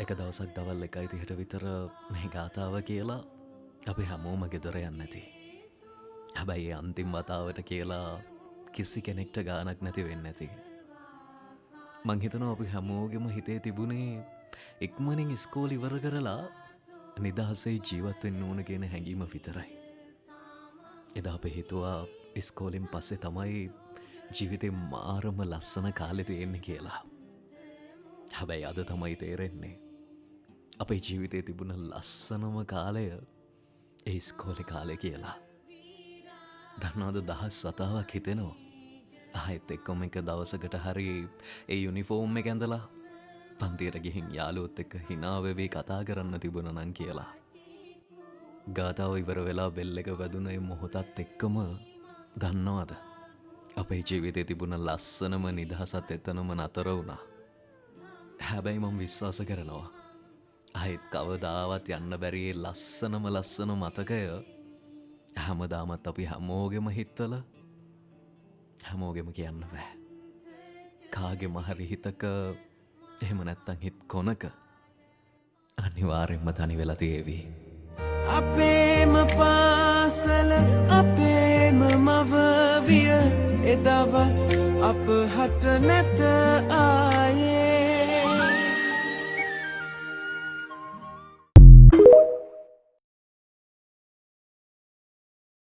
එක දවසක් දවල් 1:30ට විතර මේ ගාථාව කියලා අපි හැමෝම ගෙදර යන්නේ නැති. හැබැයි ඒ අන්තිම වතාවට කියලා කිසි කෙනෙක්ට ගාණක් නැති වෙන්නේ නැති. මං හිතනවා අපි හැමෝගෙම හිතේ තිබුණේ ඉක්මනින් ඉස්කෝලේ ඉවර කරලා නිදහසේ ජීවත් වෙන්න ඕන කියන හැඟීම විතරයි. එදා අපි හිතුවා ඉස්කෝලෙන් පස්සේ තමයි ජීවිතේ මාරම ලස්සන කාලේ තියෙන්නේ කියලා. හැබැයි අද තමයි තේරෙන්නේ අපේ ජීවිතේ තිබුණ ලස්සනම කාලය ඒ ඉස්කෝලේ කාලේ කියලා. දන්නවද, දහස් වතාවක් හිතෙනවා ආයෙත් එක්කම එක දවසකට හරි ඒ යුනිෆෝම් එක ඇඳලා පන්තියට ගිහින් යාළුවොත් එක්ක හිනා වෙවි කතා කරන්න තිබුණා නම් කියලා. ගාථාව ඉවර වෙලා බෙල් එක වැදුන ඒ මොහොතත් එක්කම දන්නවද අපේ ජීවිතේ තිබුණ ලස්සනම නිදහසත් එතනම නතර වුණා. හැබැයි මම විශ්වාස කරනවා ආයෙත් කවදාවත් යන්න බැරි ඒ ලස්සනම ලස්සන මතකය හැමදාමත් අපි හැමෝගෙම හිතවල, හැමෝගෙම කියන්න බෑ, කාගෙම හරි හිතක එහෙම නැත්තම් හිත කොනක අනිවාර්යෙන්ම තනි වෙලා තියේවි. අපේම පාසල අපේම මවවිය එදවස් අප හට නැත ආයේ.